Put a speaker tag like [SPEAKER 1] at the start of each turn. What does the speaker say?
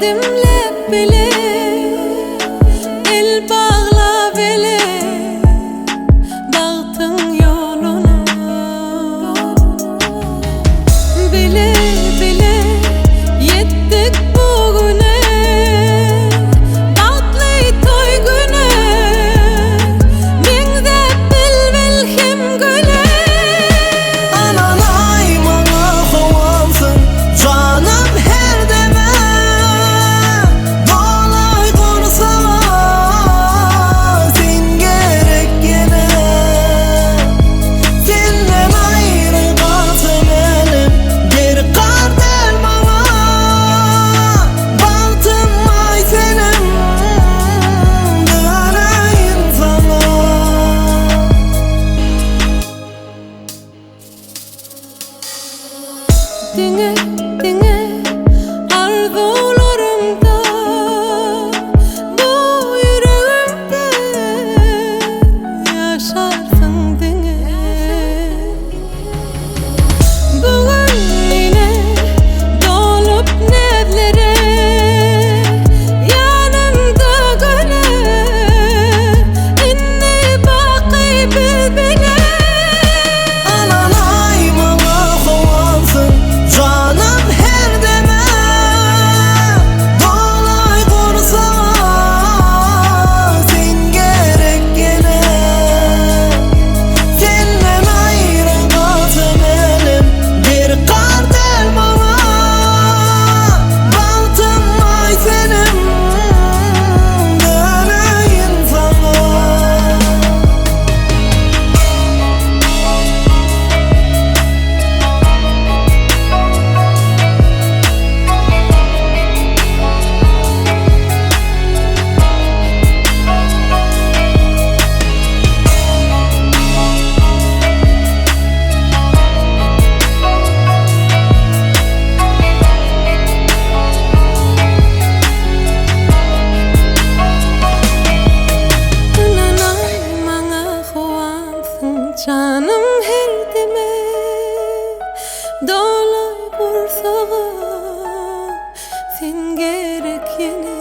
[SPEAKER 1] Ädimläp bile, el baglap ele, Bagtyň ýoluna. Bile, bile ýetdik bu güne, Bagtly toý güne, Meňzäp bilbil hem güle.
[SPEAKER 2] Ynanaý maňa howamsyň janym her deme Dolaý gursaga sen gerek ýene Senden aýry galsam älem derkar däl maňa Bagtym aý senem döneýin saňa.
[SPEAKER 1] Diňe, diňe arzuwlarymda Bu ýüregimde ýaşarsyň diňe. Bu gün ine dolup näzlere Ýanymda güle Indi baky biz bile.
[SPEAKER 2] Ynanaý maňa howamsyň janym her deme Dolaý gursaga sen gerek ýene Senden aýry galsam älem derkar däl maňa Bagtym aý senem döneýin saňa.
[SPEAKER 1] Ynanaý maňa howamsyň janym her deme Dolaý gursaga sen gerek ýene.